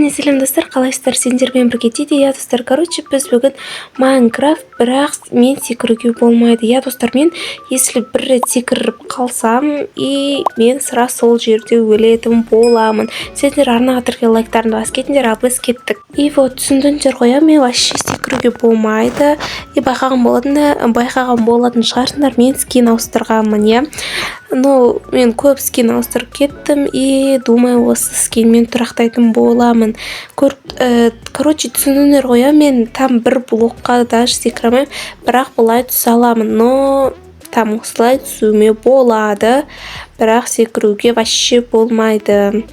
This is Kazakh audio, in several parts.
Бәріне сәлем, достар! Қалайсыздар? Сендермен бірге Диди. Иә, достар, короче, біз бүгін Майнкрафт, бірақ мен секіруге болмайды. Иә, достар, мен если бір рет секіріп қалсам, и мен сразу сол жерде өлетін боламын. Сендер арнаға тіркел, лайктарыңды басып кетіңдер, ал біз кеттік. И вот, түсіндіңдер ғой, иә, мен вообще секіруге болмайды. И байқаған болатын шығарсыңдар, мен скин ауыстырғанмын, иә. Ну, мен көп скин ауыстырып кеттім и думаю, осы скинмен тұрақтайтын боламын. Короче, түсіндіңдер ғой, иә, мен там бір блокқа даже секіре алмаймын, бірақ былай түсе аламын. Но там осылай түсуіме болады, бірақ секіруге вообще болмайды.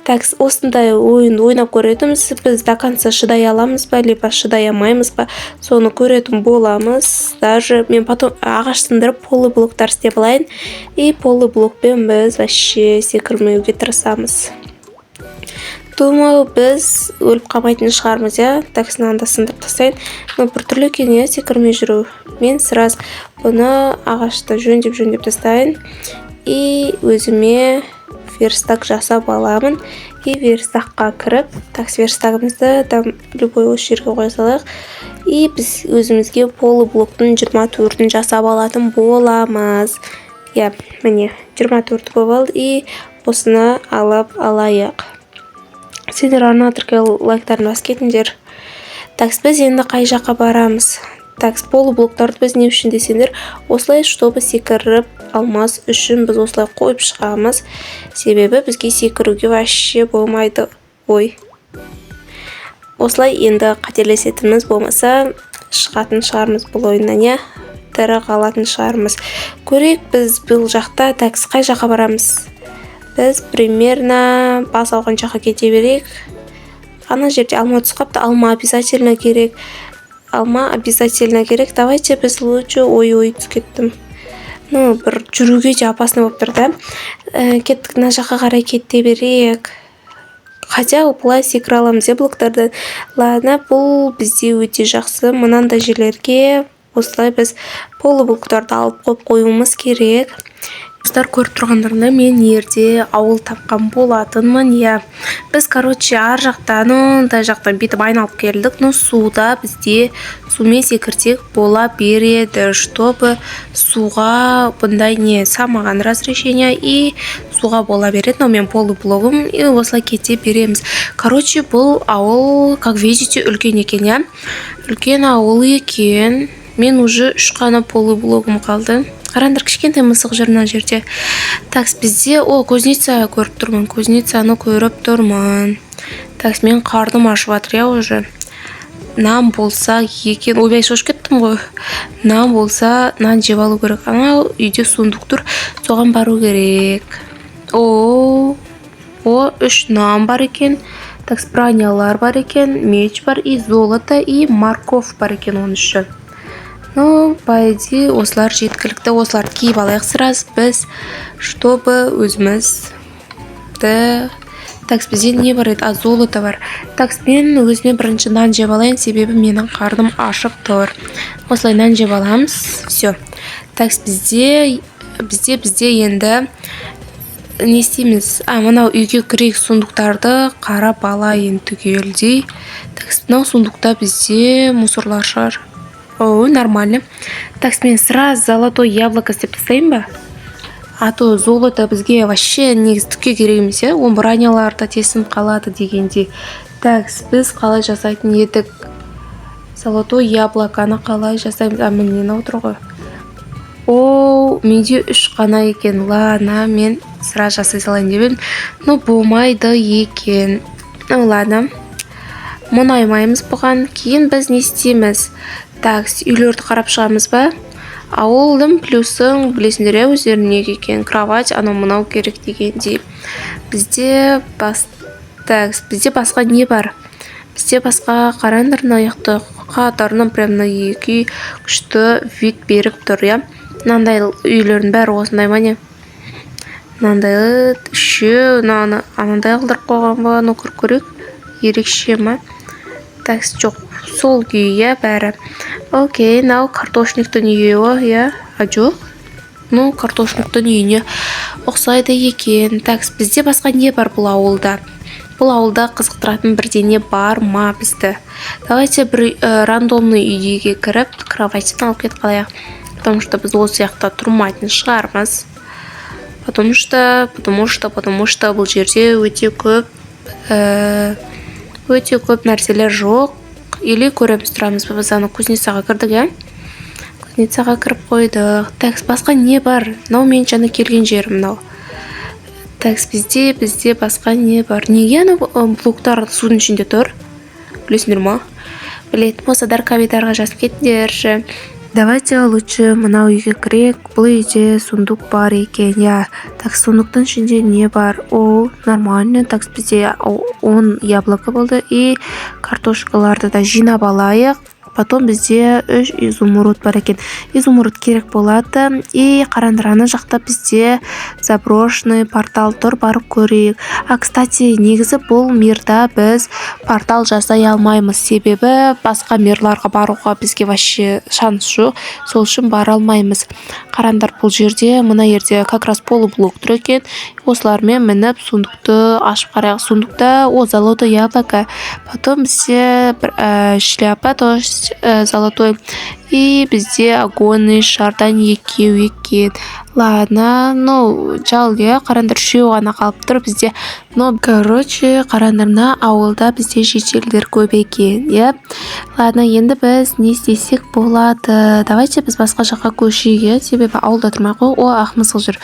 Так, осындай ойынды ойнап көретінбіз. Біз до конца шыдай аламыз ба либо шыдай алмаймыз ба, соны көретін боламыз. Даже мен потом ағаш сындырып, полублоктар істеп алайын, и полублокпен біз вообще секірмеуге тырысамыз. Думаю, біз өліп қалмайтын шығармыз, иә. Так, мынаны да сындырып тастайын. Но біртүрлі екен, иә, секірмей жүру. Мен сразу бұны, ағашты жөндеп жөндеп тастайын и өзіме верстак жасап аламын. И верстакқа кіріп, так, верстагымызды там любой осы жерге қоя салайық. И біз өзімізге полублоктың 24-ін жасап алатын боламыз. Иә, міне, 24 болып алды. И осыны алып алайық. Сендер арнаға тіркел, лайктарын басып кетіңдер. Так, біз енді қай жаққа барамыз? Так, полублоктарды біз не үшін десеңдер, осылай, чтобы секіріп алмас үшін біз осылай қойып шығамыз, себебі бізге секіруге вообще болмайды. Ой, осылай енді қателесетініміз болмаса, шығатын шығармыз бұл ойыннан, иә, тірі қалатын шығармыз. Көрейік біз бұл жақта. Так, қай жаққа барамыз? Біз примерно бас ауған жаққа кете берейік. Ана жерде алма түсіп қалыпты. Алма обязательно керек, алма обязательно керек. Давайте біз лучше, ой, ой, түсіп кеттім. Ну, бір жүруге де опасно болып тұр да. Кеттік, мына жаққа қарай кете берейік. Хотя былай секіре аламыз, иә, блоктардан. Ладно, бұл бізде өте жақсы. Мынандай жерлерге осылай біз полублоктарды алып қойып қоюымыз керек. Достар, көріп тұрғандарыңдай, мен жерде ауыл тапқан болатынмын, иә. Біз, короче, ар жақтан, мындай жақтан бүйтіп айналып келдік. Но суда, бізде сумен секірсек бола береді, чтобы суға бұндай не самаған разрешение, и суға бола береді. Мынау менің полублогым, и осылай кете береміз. Короче, бұл ауыл, как видите, үлкен екен, иә, үлкен ауыл екен. Мен уже үш қана полублогым қалды. Қараңдар, кішкентай мысық жүр мына жерде. Так, бізде, о, кузница көріп тұрмын, кузницаны көріп тұрмын. Так, мен қарным ашып жатыр, иә, уже. Нан болса екен. Ойбай, шошып кеттім ғой. Нан болса, нан жеп алу керек. Анау үйде сундук тұр, соған бару керек. О, о, үш нан бар екен. Так, бронялар бар екен, меч бар, и золото, и морковь бар екен, 13-і. Ну, по идее, осылар жеткілікті. Осыларды киіп алайық сразу біз, чтобы өзімізді. Так, бізде не бар еді? А, золото бар. Так, мен өзіме бірінші нан жеп алайын, себебі менің қарным ашып тұр. Осылай нан жеп аламыз. Все. Так, бізде енді не істейміз? А, мынау үйге кірейік, сундуктарды қарап алайын түгелдей. Так, мынау сундукта бізде мусорлар шығар. О, нормально. Так, мен сразу золотой яблоко істеп тастайын ба? А то золото бізге вообще негізі түкке керек емес, иә, ол бронялар да тесініп қалады дегендей. Так, біз қалай жасайтын едік? Золотой яблоконы қалай жасаймыз? А, міне, мынау тұр ғой. О, менде үш қана екен. Ладно, мен сразу жасай салайын деп едім, но болмайды екен. Ну ладно, мұңаймаймыз бұған. Кейін біз не істейміз? Так, үйлерді қарап шығамыз ба? Ауылдың плюсын білесіңдер, иә, өздерің, неге екенін. Кровать, анау мынау керек дегендей. Бізде бас, так, бізде басқа не бар? Бізде басқа, қараңдар, мына жақта қатарынан прям мына екі үй күшті вид беріп тұр, иә. Мынандай үйлердің бәрі осындай ма, не? Мынандай үшеу, мынаны анандай қылдырып қойған ба? Ну, кіріп көрейік, ерекше ма? Так, жоқ, сол күйі, иә, бәрі. Окей, мынау картошниктің үйі, иә. А, жоқ, ну, картошниктің үйіне ұқсайды екен. Так, бізде басқа не бар бұл ауылда? Бұл ауылда қызықтыратын бірдеңе бар ма бізді? Давайте бір рандомный үйге кіріп, кроватьтен алып кетіп қалайық, потому что біз осы жақта тұрмайтын шығармыз, потому что бұл жерде өте көп нәрселер жоқ. Или көреміз, тұрамыз ба? Біз ана кузницаға кірдік, иә, кузницаға кіріп қойдық. Так, басқа не бар? Мынау мен жаңа келген жерім мынау. Так, бізде басқа не бар? Неге ана блоктар судың ішінде тұр, білесіңдер ма? Білетін болсаңдар, комментарийға жазып кетіңдерші. Давайте лучше мынау үйге кірейік. Бұл үйде сундук бар екен, иә. Так, сундуктың ішінде не бар? О, нормально. Так, бізде 10 яблоко болды, и картошкаларды да жинап алайық. Потом бізде үш изумруд бар екен, изумруд керек болады. И қараңдар, ана жақта бізде заброшенный портал тұр, барып көрейік. А, кстати, негізі бұл мирда біз портал жасай алмаймыз, себебі басқа мирларға баруға бізге вообще шанс жоқ, сол үшін бара алмаймыз. Қараңдар, бұл жерде, мына жерде как раз полублок тұр екен. Осылармен мініп, сундукты ашып қарайық. Сундукта, о, золотое яблоко, потом бізде бір шляпа тоже золотой, и бізде огонный шардан екеу екен. Ладно, ну жалко, иә. Қараңдар, үшеу ғана қалып тұр бізде. Но, короче, қараңдар, мына ауылда бізде шетелдер көп екен, иә. Ладно, енді біз не істесек болады? Давайте біз басқа жаққа көшейік, иә, себебі ауылда тұрмай ақ қой. О, ақ мысық жүр.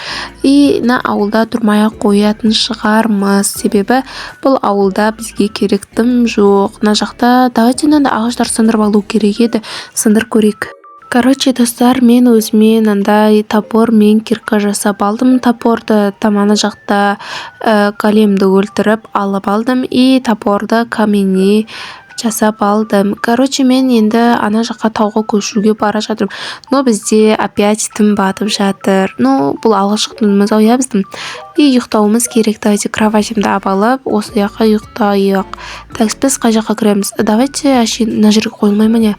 И мына ауылда тұрмай ақ қоятын шығармыз, себебі бұл ауылда бізге керек тым жоқ. Мына жақта давайте мынандай ағаштар сындырып алу керек еді, сындырып көрейік. Короче, достар, мен өзіме мынандай топор мен кирка жасап алдым. Топорды там ана жақта големді өлтіріп алып алдым, и топорды каменный жасап алдым. Короче, мен енді ана жаққа, тауға көшуге бара жатырмын, но бізде опять түн батып жатыр. Ну, бұл алғашқы түніміз ау, иә, біздің, и ұйықтауымыз керек. Давайте кроватімді алып алып, осы жаққа ұйықтайық. Так, біз қай жаққа кіреміз? Давайте әшейін мына жерге қойылмай ма, не?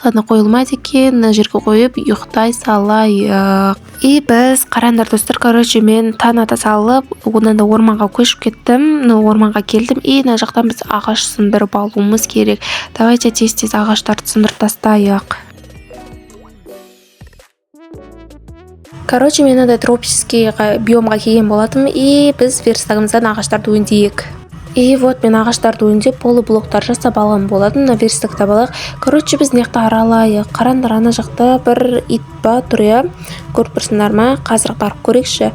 Ладно, қойылмайды екен. Мына жерге қойып ұйықтай салайық. И біз, қараңдар, достар, короче, мен таң ата салып одан да орманға көшіп кеттім, ну, орманға келдім. И мына жақтан біз ағаш сындырып алуымыз керек. Давайте тез тез ағаштарды сындырып тастайық. Короче, мен мынандай тропический биомға келген болатынмын, и біз верстагымыздан ағаштарды өңдейік. И вот мен ағаштарды өңдеп, полублоктар жасап алған болатын. Мына верстакты алайық. Короче, біз мына жақта аралайық. Қараңдар, ана жақта бір ит па тұр, иә, көріп тұрсыңдар ма? Қазір барып көрейікші.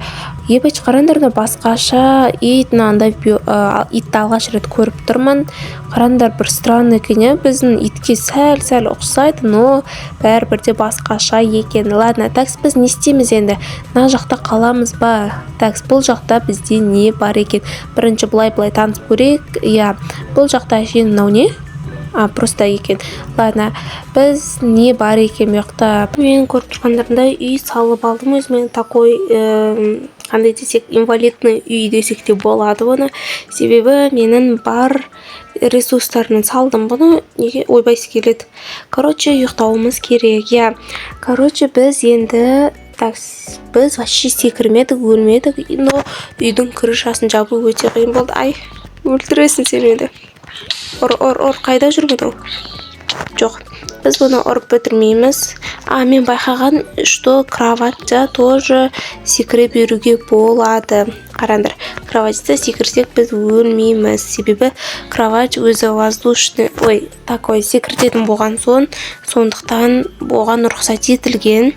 Ебать, қараңдар, мына басқаша ит. Мынандай итті алғаш рет көріп тұрмын. Қараңдар, бір странный екен, иә. Біздің итке сәл сәл ұқсайды, но бәрібір де басқаша екен. Ладно, так, біз не істейміз енді? Мына жақта қаламыз ба? Так, бұл жақта бізде не бар екен? Бірінші былай былай танысып көрейік, иә. Бұл жақта әшейін мынау не? А, просто екен. Ладно, біз не бар екен бұл жақта? Мен көріп тұрғандарындай үй салып алдым өзіме, такой, қандай десек, инвалидный үй десек те болады бұны, себебі менің бар ресурстарыммен салдым бұны. Неге ойбай келеді? Короче, ұйықтауымыз керек, иә. Короче, біз енді, так, біз вообще секірмедік, өлмедік, но үйдің крышасын жабу өте қиын болды. Ай, өлтіресің сен мені. Ұр, ұр, ұр! Қайда жүр мынау? Жоқ, біз бұны ұрып бітірмейміз. А мен байқаған, что кроватьта тоже секіре беруге болады. Қараңдар, кроватьта секірсек, біз өлмейміз, себебі кровать өзі воздушный, ой, такой секіртетін болған соң, сондықтан оған рұқсат етілген.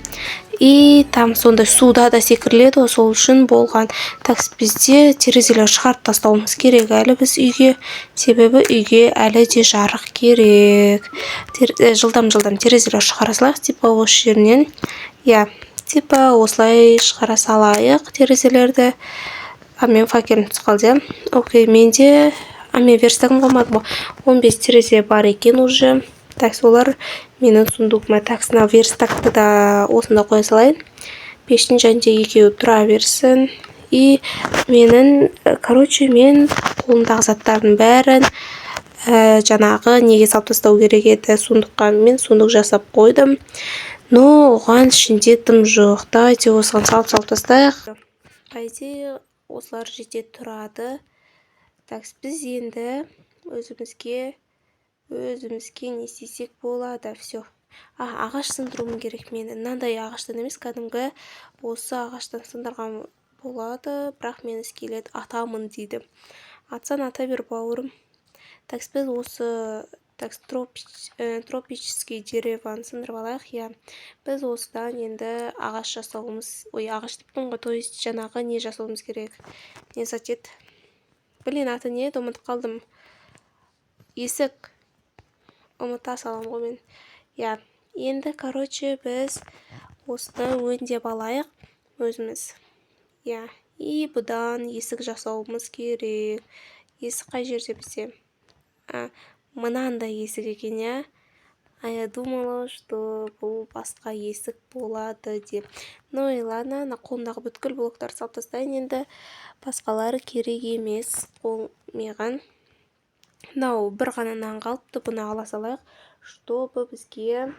И там сондай суда да секіріледі ғой, сол үшін болған. Так, бізде терезелер шығарып тастауымыз керек әлі біз үйге, себебі үйге әлі де жарық керек. Жылдам жылдам терезелер шығара салайық, типа осы жерінен, иә, типа осылай шығара салайық терезелерді. А мен факелім түсіп қалды, иә. Окей, менде, а мен верстагым қалмады ғой. 15 терезе бар екен уже. Так, олар менің сундугыма. Так, мына верстакты да осында қоя салайын, пештің жанында екеуі тұра берсін. И менің, короче, мен қолымдағы заттардың бәрін жаңағы неге салып тастау керек еді, сундукқа. Мен сундук жасап қойдым, но оған ішінде дым жоқ. Давайте осыған салып салып тастайық. По идее, осылар жете тұрады. Так, біз енді өзімізге не істесек болады? Все, а, ағаш сындыруым керек мен. Мынандай ағаштан емес, кәдімгі осы ағаштан сындырған болады, бірақ мен скелет атамын дейді. Атсаң, ата бер, бауырым. Так, біз осы, так, тропический деревоны сындырып алайық, иә. Біз осыдан енді ағаш жасауымыз, ой, ағаш деппін ғой, то есть жаңағы не жасауымыз керек, не зат еді, блин, аты не еді, ұмытып қалдым. Есік. Ұмыта саламын ғой мен, иә. Енді, короче, біз осыны өңдеп алайық өзіміз, иә. И бұдан есік жасауымыз керек. Есік қай жерде бізде? А, мынандай есік екен, иә. А я думала, что бұл басқа есік болады деп. Ну и ладно. Ана қолымдағы бүткіл блоктарды салып тастайын енді, басқалары керек емес қол маған. Мынау бір ғана нан қалыпты, бұны ала салайық, чтобы бізге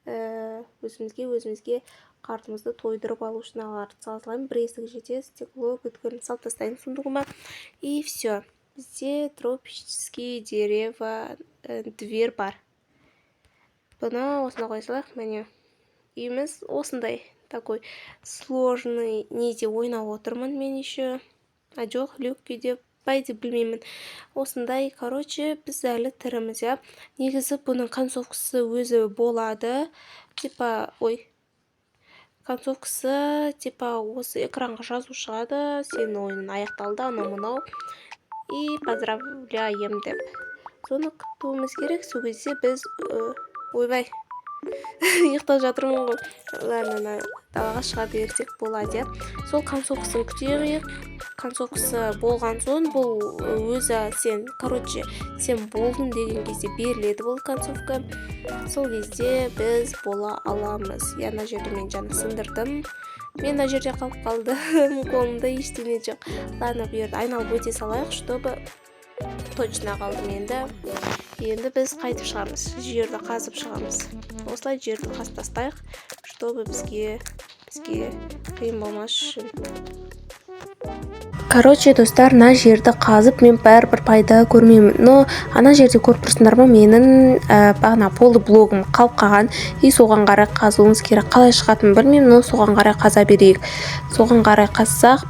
өзімізге қарнымызды тойдырып алу үшін. Аларды сала салайын, бір есік жетеді. Стекло бүткілін салып тастайын сундугыма. И все, бізде тропический дерево дверь бар. Бұны осында қоя салайық. Міне, үйіміз осындай. Такой сложный неде ойнап отырмын мен еще. А, жоқ, легкий деп па деп білмеймін. Осындай, короче, біз әлі тіріміз, иә. Негізі бұның концовкасы өзі болады, типа, ой, концовкасы, типа, осы экранға жазу шығады: «Сенің ойының аяқталды», анау мынау и «поздравляем» деп. Соны күтуіміз керек. Сол кезде біз, ойбай, ұйықтап жатырмын ғой. Ладно, ана далаға шыға берсек болады, иә. Сол концовкасын күтейік. Концовкасы болған соң, бұл өзі сен, короче, сен болдың деген кезде беріледі бұл концовка. Сол кезде біз бола аламыз, иә. Мына жерде мен жаңа сындырдым, мен мына жерде қалып қалдым, қолымда ештеңе жоқ. Ладно, бұл жерді айналып өте салайық, чтобы точно қалдым. Енді біз қайтып шығамыз, жерді қазып шығамыз. Осылай жерді қазып тастайық, чтобы бізге қиын болмас үшін. Короче, достар, мына жерді қазып мен бәрібір пайда көрмеймін. Но ана жерде көріп тұрсыңдар ма, менің бағана полый блогым қалып қалған. И соған қарай қазуымыз керек. Қалай шығатынын білмеймін, но соған қарай қаза берейік. Соған қарай қазсақ,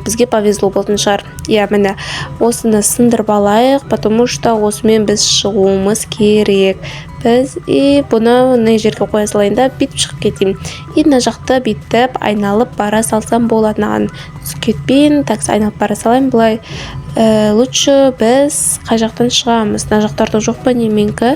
бізге повезло болатын шығар, иә. Міне, осыны сындырып алайық, потому что осымен біз шығуымыз керек біз. И бұны мына жерге қоя салайын да, бүйтіп шығып кетейін. И мына жақты бүйтіп айналып бара салсам болады. Мынаған түсіп кетпейін. Так, айналып бара салайын былай. Лучше біз қай жақтан шығамыз? Мына жақтарда жоқ па, не? Менікі,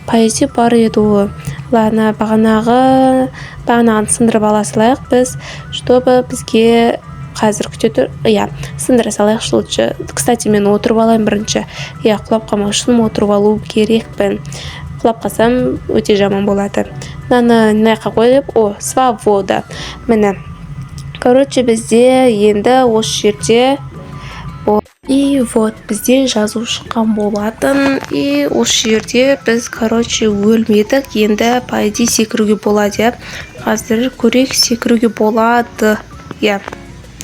по идее, бар еді ғой. Ладно, бағанағыны сындырып ала салайық біз, чтобы бізге қазір күте тұр, иә. Сындыра салайықшы лучше. Кстати, мен отырып алайын бірінші, иә. Құлап қалмау үшін отырып алу керекпін. Құлап қалсам, өте жаман болады. Мынаны мына жаққа қойып, о, свобода! Міне, короче, бізде енді осы жерде. И вот бізде жазу шыққан болатын. И осы жерде біз, короче, өлмедік. Енді, по идее, секіруге болады, иә. Қазір көрейік, секіруге болады, иә.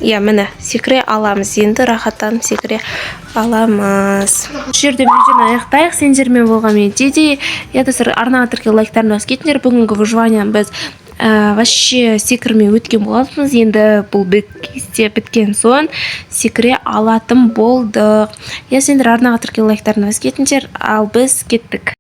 Міне, секіре аламыз енді, рахаттанып секіре аламыз. Осы жерде видеоны аяқтайық. Сендермен болған мен, Диди, иә. Достар, арнаға тіркеліп, лайктарын басып кетіңдер. Бүгінгі выживание біз вообще секірмей өткен болатынбыз. Енді бұл кезде біткен соң секіре алатын болдық, иә. Сендер арнаға тіркеліп, лайктарын басып кетіңдер, ал біз кеттік.